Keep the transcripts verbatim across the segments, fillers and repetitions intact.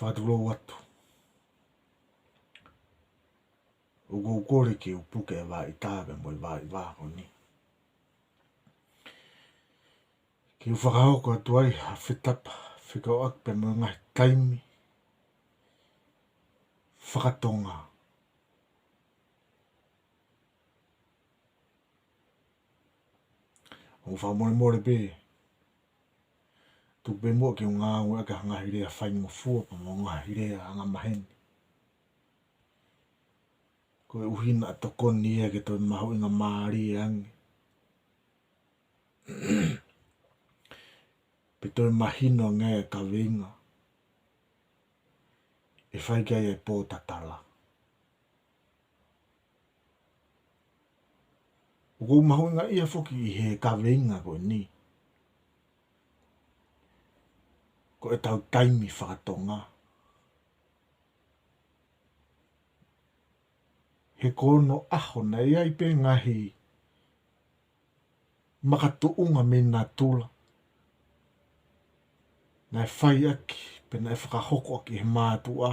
Fakatulou atu. ʻOku ou kole ke u puke e vaʻa ʻita pea mo e vaʻa ʻiva ko eni. Ke u fakahoko atu ai ha fetapa fekauʻaki pea mo e ngaahi taimi fakatonga. ʻOku fakamolemole pē, tuku pē muʻa ke u ngāueʻaki ha ngaahi lea faingofua pea mo e ngaahi lea angamaheni. Koeʻuhi naʻa tokoni ia ke toe mahuʻingamālie ange pe toe mahino ange e kaveinga ʻe fai ki ai e pō tatala. ʻOku ou mahuʻingaʻia foki ʻi he kaveinga ko eni, ko ʻetau taimi fakatonga. He ko onoʻaho naʻe ʻi ai pē ngaahi makatuʻunga mei natula naʻe fai ʻaki pe naʻe fakahoko ʻaki ʻe he mātuʻa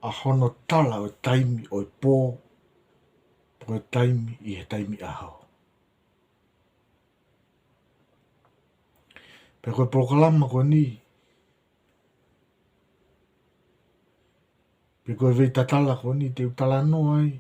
ʻa hono tala ʻo e taimi ʻo e pō, pe ko e taimi ʻi he taimi ʻaho. Pea ko e polokalama ko eni, pe ko e vaʻa tatala ko eni te u talanoa ai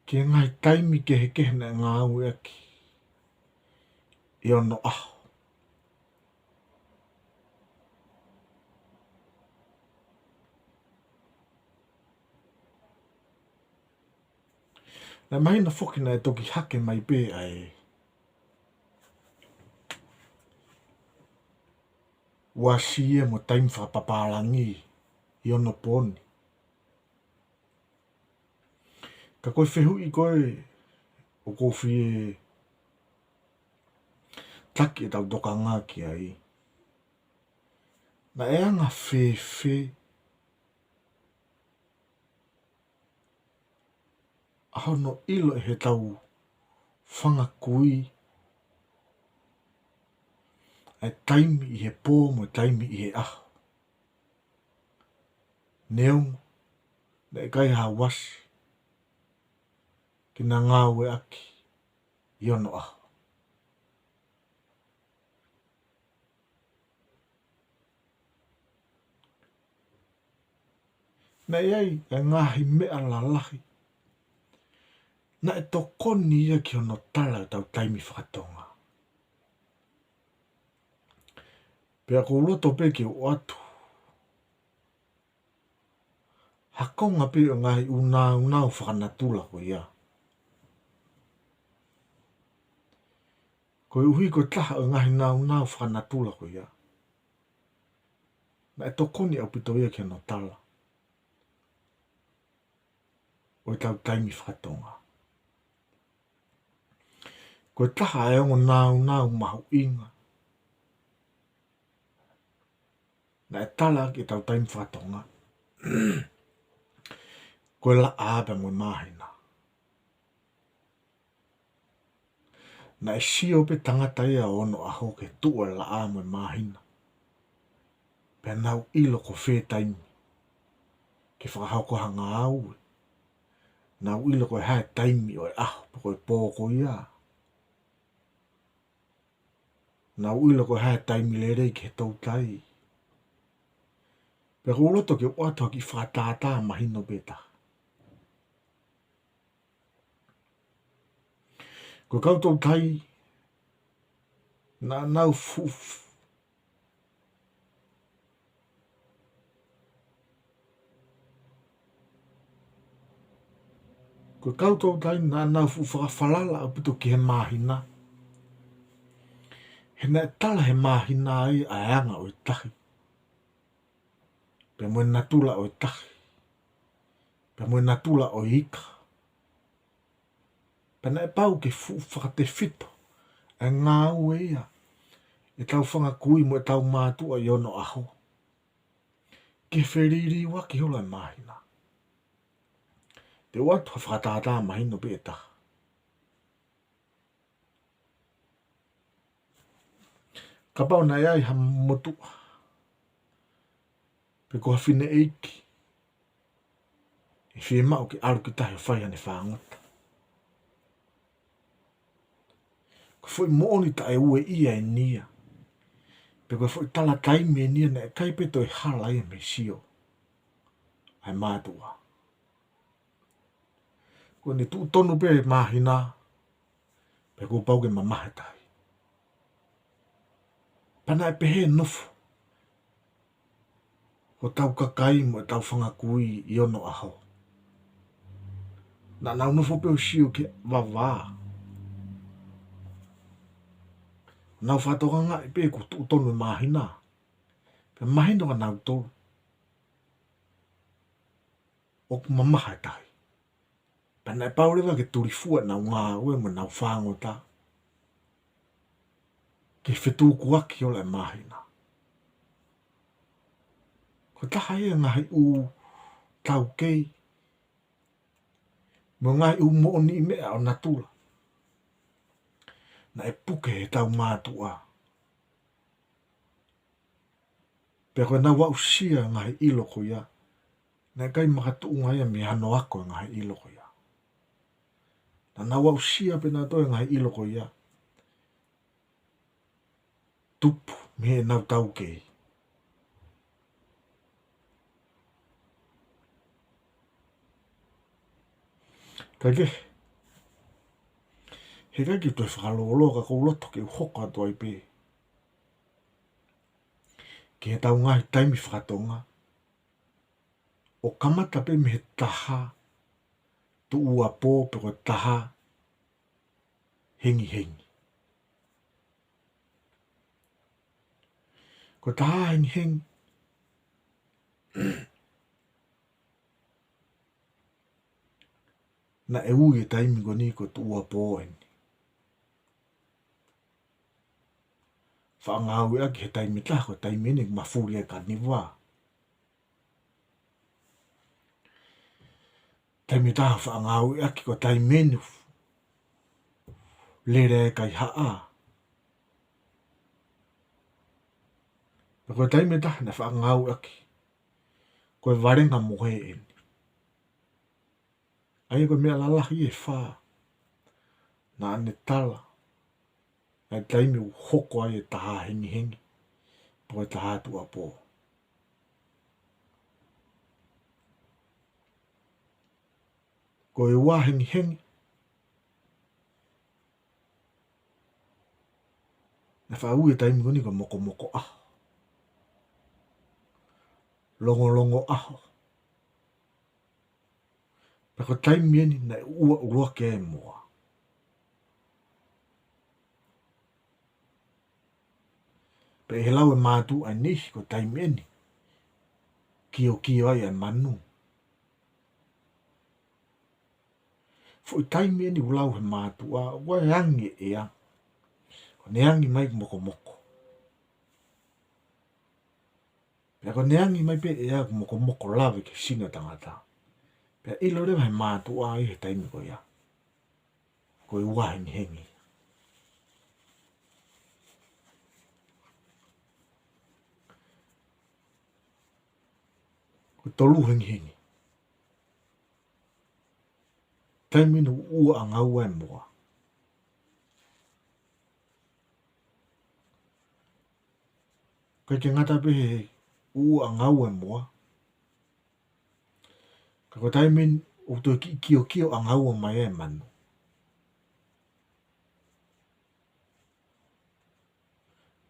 ki he ngaahi taimi kehekehe naʻe ngāueʻaki ʻi onoʻaho. Naʻe mahino foki naʻe toki hake mai pē ʻa e uasi ia mo e taimi fakapapālangi ʻi onopooni. Ka ko e fehuʻi ko ē ʻoku ou fie taki ʻetau tokanga ki ai, naʻe anga fēfē ʻa hono ʻilo ʻe heʻetau fanga kui ʻa e taimi ʻi he pō mo e taimi ʻi he ʻaho, neongo naʻe ʻikai ha uasi ke na ngāueʻaki ʻi onoʻaho? Naʻe ʻi ai e ngaahi meʻa lalahi naʻe tokoni ia ki hono tala ʻetau taimi fakatonga. Pea ʻoku ou loto pē ke u ʻoatu ha konga pē ʻo e ngaahi ʻū nāunau fakanatula ko ia. Koeʻuhi ko e taha ʻo e ngaahi nāunau fakanatula ko ia naʻe tokoni ʻaupito ia ki hono tala ʻo ʻetau taimi fakatonga. Ko e taha e ongo nāunau mahuʻinga naʻe tala ʻaki ʻetau taimi fakatonga, ko e laʻā pea mo e māhina. Naʻe sio pē tangata ia ʻo onoʻaho ki he tuʻu ʻa e laʻā mo e māhina, pea nau ʻilo ko fē taimi ke fakahoko ha ngāue. Nau ʻilo ko e hā e taimi ʻo e ʻaho pe ko e pō ko ia. Nau ʻilo ko e hā e taimi lelei ki he toutai. Pea ʻoku ou loto ke u ʻoatu ha kiʻi fakatātā mahino pē taha. Ko e kau toutai naʻa nau fuʻu f-, ko e kau toutai naʻa nau fuʻu fakafalala ʻaupito ki he māhina. He naʻe tala ʻe he māhina ia ʻa e anga ʻo e tahi, pea mo e natula ʻo e tahi, pea mo e natula ʻo e ika. Pea naʻe pau ke fuʻu fakatefito ʻa e ngāue ia ʻetau fanga kui mo ʻetau mātuʻa ʻi onoʻaho ki he feliliuaki holo ʻa e māhina. Te u ʻoatu ha fakatātā mahino pē ʻe taha. Kapau naʻe ʻi ai ha motuʻa pe ko ha fineʻeiki ʻe fiemaʻu ke ʻalu ki tahi ʻo fai haʻane fāngota, ko e foʻi moʻoni taʻeueʻia ʻeni ia, pe ko e foʻi tala taimi ʻeni ia naʻe ʻikai pē toe hala ia mei he sio ʻa e mātuʻa. Ko ʻene tuʻu tonu pē e māhina, pea kuo pau ke mamaha e tahi. Pea naʻe pehē e nofo hotau kakai mo ʻetau fanga kui ʻi onoʻaho. Naʻa nau nofo pē ʻo sio ki he vavā. Nau fakatokangaʻi pē kuo tuʻu tonu e māhina, pea mahino kia nautolu ʻoku mamaha e tahi. Pea naʻe pau leva ke tulifua ʻenau ngāue mo ʻenau fāngota ki he fetukuaki ʻo e māhina. Ko e taha ia e ngaahi ʻū taukei mo e ngaahi ʻū moʻoniʻi meʻa ʻo natula naʻe puke heʻetau mātuʻa. Pea ko ʻenau aʻusia e ngaahi ʻilo ko ia, naʻe ʻikai makatuʻunga ia mei hano ako e ngaahi ʻilo ko ia. Naʻa nau aʻusia pē nautolu e ngaahi ʻilo ko ia, tupu mei heʻenau taukei. Kae kehe, heʻikai ke u toe fakalōloa, ka ʻoku ou loto ke u hoko atu ai pē ki heʻetau ngaahi taimi faka-Tonga, ʻo kamata pē mei he taha tuʻuapō pe ko e taha hengihengi. Ko e taha hengihengi, naʻe ui e taimi ko ʻeni ko e tuʻuapō ʻeni. Faʻa ngāueʻaki he taimi ʻe taha ko e taimi ʻeni ʻoku mafuli ai e kaniva. Taimi ʻe taha faʻa ngāueʻaki ko e taimi ʻeni ʻoku lele ai e kaihaʻa. Pea ko e taimi ʻe taha naʻe faʻa ngāueʻaki ko e valenga mohe ʻeni. ʻA ia ko e meʻa lalahi ʻe fā naʻa ne tala ʻa e taimi ʻoku hoko ai e taha hengihengi pe ko e taha tuʻuapō. Ko e ua hengihengi, naʻe faʻa ui e taimi ko ʻeni ko e mokomoko ʻaho, longolongo ʻaho. Pea ko e taimi ʻeni naʻe ʻuʻua ʻuluaki ai e moa. Pea ʻi he lau e mātuʻa ʻe niʻihi ko e taimi ʻeni kiokio ai e manu. Foʻi taimi ʻeni ʻoku lau he mātuʻa, ʻoku ʻi ai e angi e ʻea, ko ʻene angi mai ʻoku mokomoko. Pea ko ʻene angi mai pē e ʻea ʻoku mokomoko lave ki he sino ʻo e tangata, pea ʻilo leva he mātuʻa ʻi he taimi ko ia ko e ua hengihengi. Ko e tolu hengihengi, taimi ʻeni ʻoku ʻuʻua ʻangaua e moa. ʻIkai ke ngata pē he ʻuʻua ʻangaua e moa, ka ko e taimi ʻeni ʻoku toe kiʻi kiokio ʻangaua mai e manu.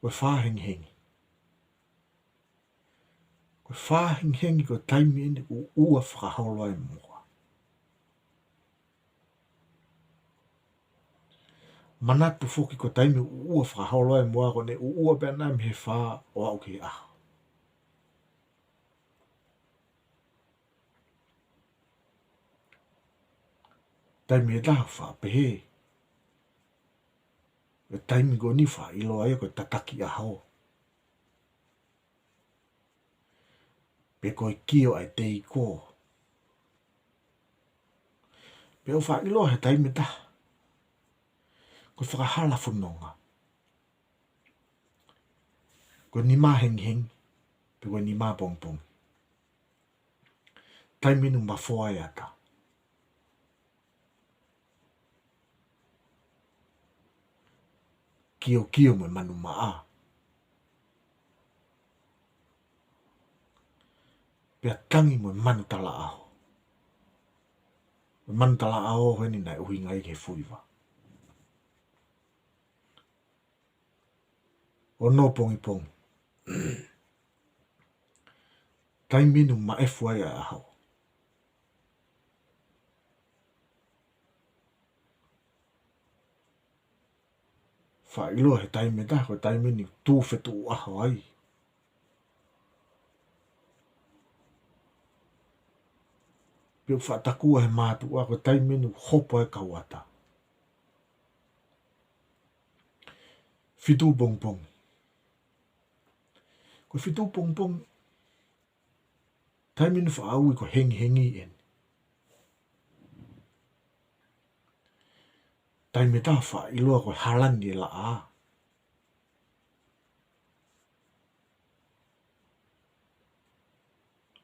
Ko e fā hengihengi. Ko e fā hengihengi ko e taimi ʻeni ʻoku ʻuʻua fakaholo ai e moa. Manatu foki ko e taimi ʻoku ʻuʻua fakaholo ai e moa, ko ʻene ʻuʻua pē ʻana mei he fā ʻo aʻu ki he ʻaho. Taimi ʻe taha faʻa pehē e taimi ko ʻeni faʻa ʻiloa ia ko e tataki ʻaho, pe ko e kio ʻa e teiko. Pea ʻoku faʻa ʻiloa he taimi ʻe taha ko e fakahala fononga. Ko e nima hengihengi, pe ko e nima pongipongi. Taimi ʻoku mafoa ai e ata. Kiokio mo e manu maʻa. Pea tangi mo e manu talaʻaho. Mo e manu talaʻaho heni naʻe ʻuhinga ia ki he fuiva. Ono pongipongi. Taimi ʻoku maʻefu ai e ʻaho. Faʻa ʻiloa he taimi ʻe taha, ko e taimi ʻoku tuʻu fetuʻu ʻaho ai. Pea ʻoku faʻa takua he mātuʻa, ko e taimi ʻoku hopo ai e kau ata. Fitu pongipongi. Ko e fitu pongipongi, taimi ʻoku faʻa ui ko e hengihengi eni. Taimi ʻe taha faʻa ʻiloa ko e halani e laʻā.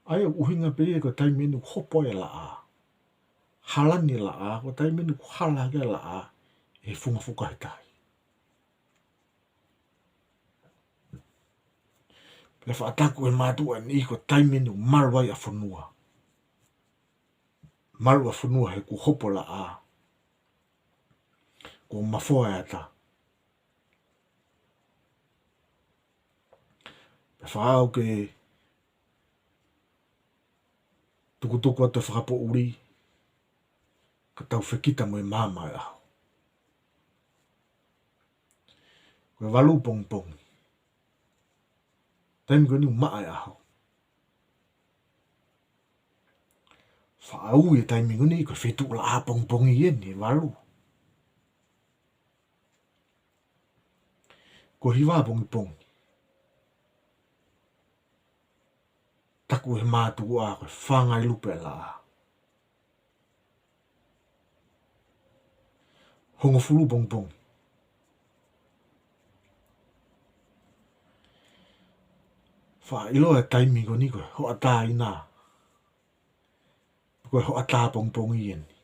ʻA ia ʻoku ʻuhinga pē ia ko e taimi ʻoku hopo ai e laʻā. Halani e laʻā, ko e taimi ʻoku hala hake ai e laʻā ʻi he funga fukahi tahi. Pea faʻa taku ʻe he mātuʻa ʻe niʻihi ko e taimi ʻoku malu ai ʻa fonua. Malu ʻa fonua he kuo hopo e laʻā. Kuo mafoa e ata. Pea faʻa aʻu ke tukutuku atu e fakapoʻuli, ka tau fekita mo e maama e ʻaho. Ko e valu pongipongi. Taimi ko eni ʻoku maʻa e ʻaho. Faʻa ui e taimi ko eni ko e fetuʻu laʻā pongipongi eni, valu. Ko e hiva pongipongi. Taku ʻe he mātuʻa ko e fāngai lupe e laʻā. Hongofulu pongipongi. Faʻa ʻiloa e taimi ko eni ko e hoʻatā ʻi ai. Ko e hoʻatā pongipongi eni.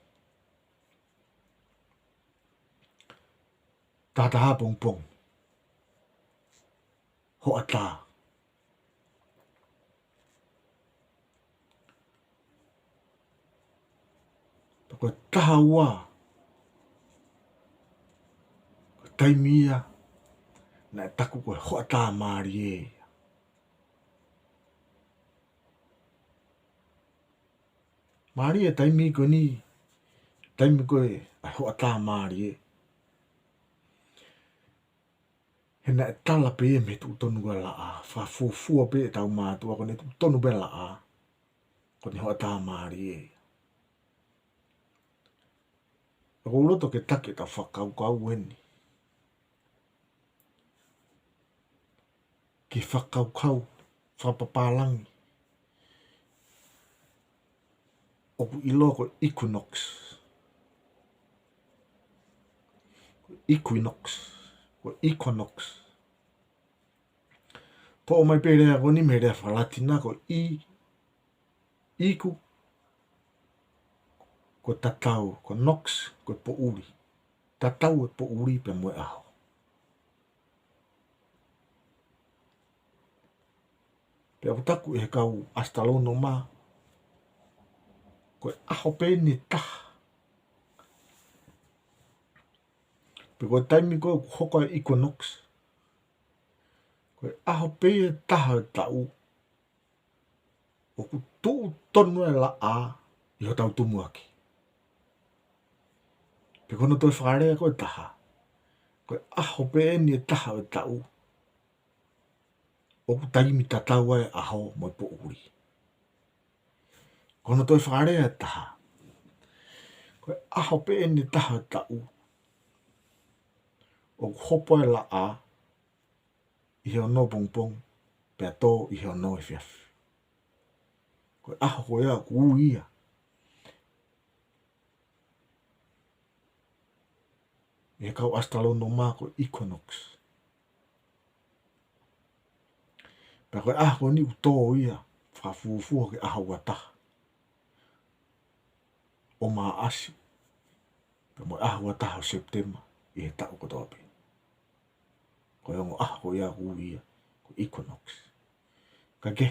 Tahataha pongipongi. Hoʻatā. Pea ko e tahaua. Ko e taimi ia naʻe taku ko e hoʻatā mālie ia. Mālie e taimi ko eni, taimi ko ē ʻa e hoʻatā mālie. He naʻe tala pē ia mei he tuʻu tonu ko ē e laʻā, fakafuofua pē ʻetau mātuʻa ko ʻene tuʻu tonu pē e laʻā, ko ʻene hoʻatā mālie. ʻOku ou loto ke taki ʻetau fakakaukau eni ki he fakakaukau fakapapālangi ʻoku ʻiloa ko e equinox. Ko e equinox, ko e equinox. Toʻo mai pē lea ko eni mei he lea faka-Latina ko e i, iku, ko e tatau, ko e nox, ko e poʻuli. Tatau e poʻuli pea mo e ʻaho. Pea ʻoku taku ʻe he kau ʻasitalōnoma, ko e ʻaho pē eni ʻe taha. Pe ko e taimi ko ē ʻoku hoko ai e equinox, ko e ʻaho pē ʻe taha ʻo e taʻu ʻoku tuʻu tonu e laʻā ʻi hotau tumuaki. Pe ko hono toe fakalea ko ē ʻe taha, ko e ʻaho pē eni ʻe taha ʻo e taʻu ʻoku taimi tatau ai e ʻaho mo e poʻuli. Ko hono toe fakalea ʻe taha, ko e ʻaho pē eni ʻe taha ʻo e taʻu ʻoku hopo ai e laʻā ʻi he ono pongipongi, pea tō ʻi he ono efiafi. Ko e ʻaho ko ia ʻoku ui ia ʻe he kau ʻasitalōnoma ko e equinox. Pea ko e ʻaho ko eni ʻoku tō ia, fakafuofua ki he ʻaho ua taha ʻo Maʻasi, pea mo e ʻaho ua taha ʻo Sepitema ʻi he taʻu kotoa pē. Ko e ongo ʻaho ko ia ʻoku ui ia ko e equinox. Ka ke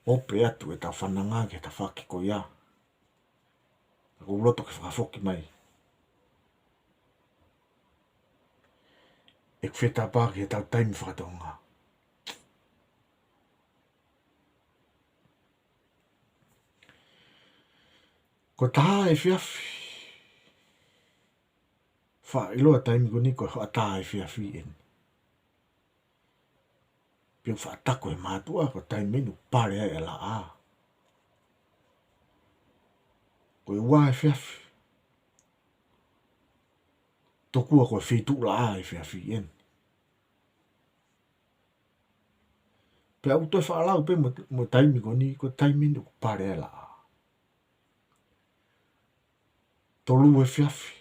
ope atu ʻetau fananga ki he tafaʻaki ko ia. Ka ʻoku ou loto ke fakafoki mai ʻeku fetapa ki heʻetau taimi faka-Tonga. Ko e taha efiafi. Faʻa ʻiloa e taimi ko eni ko e hoʻatā efiafi eni. Pea ʻoku faʻa taku ʻe he mātuʻa ko e taimi eni ʻoku pale ai e laʻā. Ko e ua efiafi, tokua ko e feituʻu laʻā efiafi eni. Pea ʻoku toe faʻa lau pē mo, mo e taimi ko eni, ko e taimi eni ʻoku pale ai e laʻā. Tolu efiafi,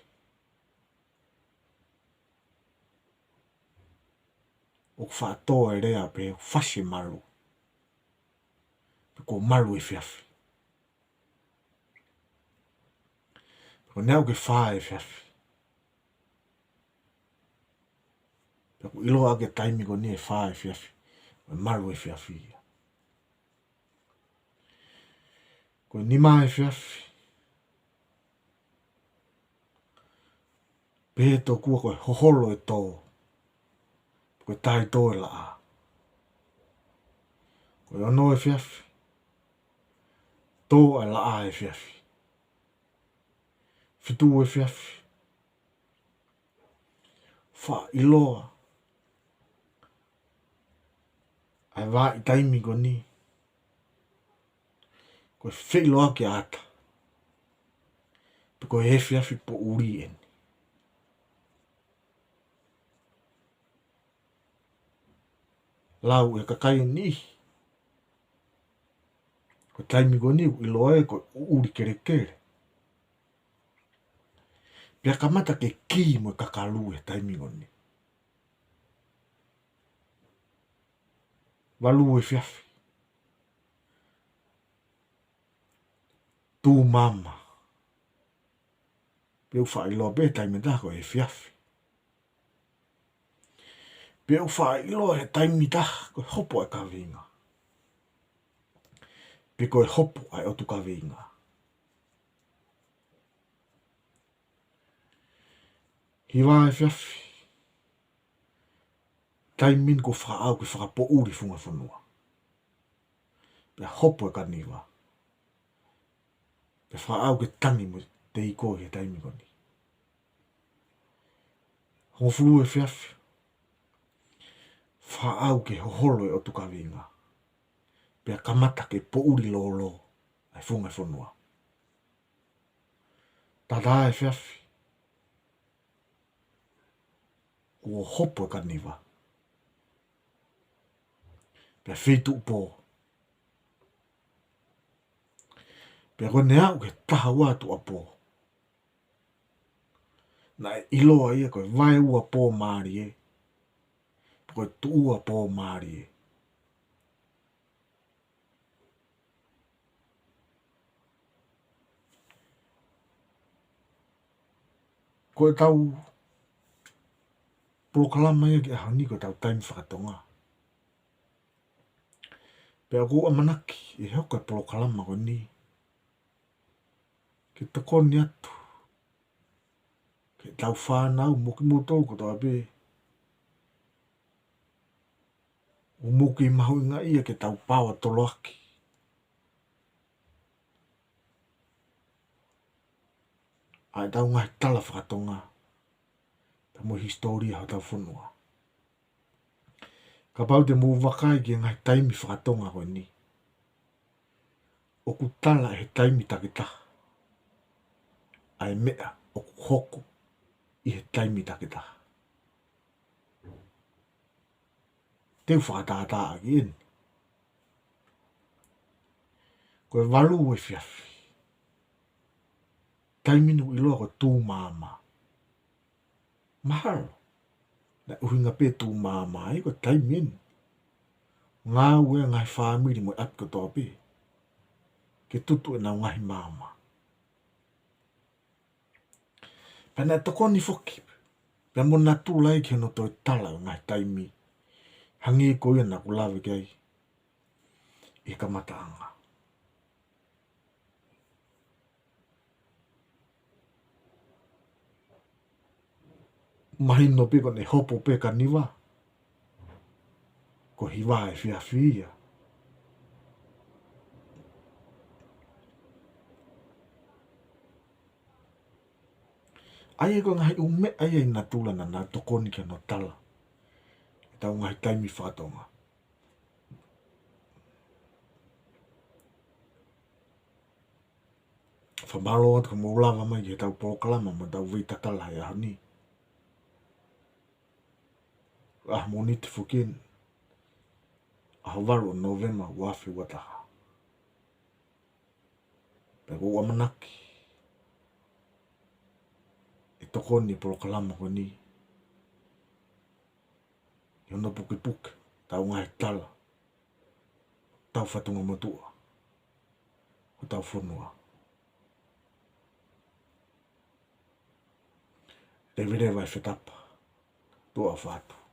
ʻoku faʻa tō e lea pē ʻoku fasi e malu, pe kuo malu efiafi. Pea ko ʻene aʻu ki he fā efiafi, pea ʻoku ʻiloa ʻaki e taimi ko eni e fā efiafi, ko e malu efiafi ia. Ko e nima efiafi, pehē tokua ko e hoholo e tō, ko e taʻetō e laʻā. Ko e ono efiafi, tō e laʻā efiafi. Fitu efiafi, faʻa ʻiloa ʻa e vahaʻa taimi ko eni ko e feʻiloaki ʻa ʻAta, pe ko e efiafi poʻuli eni. Lau ʻe he kakai ʻe niʻihi ko e taimi ko eni ʻoku ʻiloa ai ko e ʻuʻuli kelekele. Pea kamata ke kī mo e kakalu he taimi ko eni. Valu efiafi, tū maama. Pea ʻoku faʻa ʻiloa pē he taimi ʻe taha ko e efiafi. Pea ʻoku faʻa ʻiloa he taimi ʻe taha ko e hopo e kaveinga, pe ko e hopo ʻa e ʻotu kaveinga. Hiva efiafi, taimi eni kuo faʻa aʻu ke fakapoʻuli e funga fonua. Pea hopo e kaniva, pea faʻa aʻu ke tangi mo e teiko he taimi ko eni. Hongofulu efiafi, faʻa aʻu ke hoholo e ʻotu kaveinga, pea kamata ke poʻuli lōlō ʻa e funga fonua. Taha taha efiafi, kuo hopo e kaniva, pea feituʻu pō. Pea ko ʻene aʻu ki he taha ua tuʻuapō, naʻe ʻiloa ia ko e vaeuapō mālie, ko e tuʻuapō mālie. Ko ʻetau polokalama ia ki he ʻaho ni ko ʻetau taimi faka-Tonga. Pea ʻoku ou ʻamanaki ʻe hoko e polokalama ko eni ke tokoni atu ki heʻetau fānau mo kimoutolu kotoa pē ʻoku mou kei mahuʻingaʻia ke tau paotoloaki ʻa ʻetau ngaahi tala faka-Tonga, pea mo e hisitōlia hotau fonua. Kapau te mou vakai ki he ngaahi taimi faka-Tonga ko eni, ʻoku tala ʻe he taimi takitaha ʻa e meʻa ʻoku hoko ʻi he taimi takitaha. Te u fakatātā ʻaki eni. Ko e valu efiafi, taimi eni ʻoku ʻiloa ko e tū maama. Mahalo Naʻe ʻuhinga pē tuʻu maama ai ko e taimi eni. Ngāue ʻa e ngaahi fāmili mo e ʻapi kotoa pē ke tutu ʻenau ngaahi maama. Pea naʻe tokoni foki pea mo natula ia ki hono toe tala ʻo e ngaahi taimi, hangē ko ia naʻa ku lave ki ai ʻi he kamataʻanga. Mahino pē ko ʻene hopo pē ka niva, ko e hiva efiafi ia. ʻA ia ko e ngaahi ʻū meʻa ia ʻi natula naʻa na tokoni ki hono tala ʻetau ngaahi taimi faka-Tonga. Fakamālō atu ka mou lava mai ki heʻetau polokalama mo ʻetau veitatala he ʻaho ni. ʻAho Mōnite foki eni, ʻaho valu ʻo Nōvema ua afe ua taha. Pea ʻoku ou ʻamanaki ʻe tokoni e polokalama ko eni ʻi hono pukepuke ʻetau ngaahi tala, ʻetau fatungamotuʻa, hotau fonua. Leveleva e fetapa, tuʻa ʻofa atu.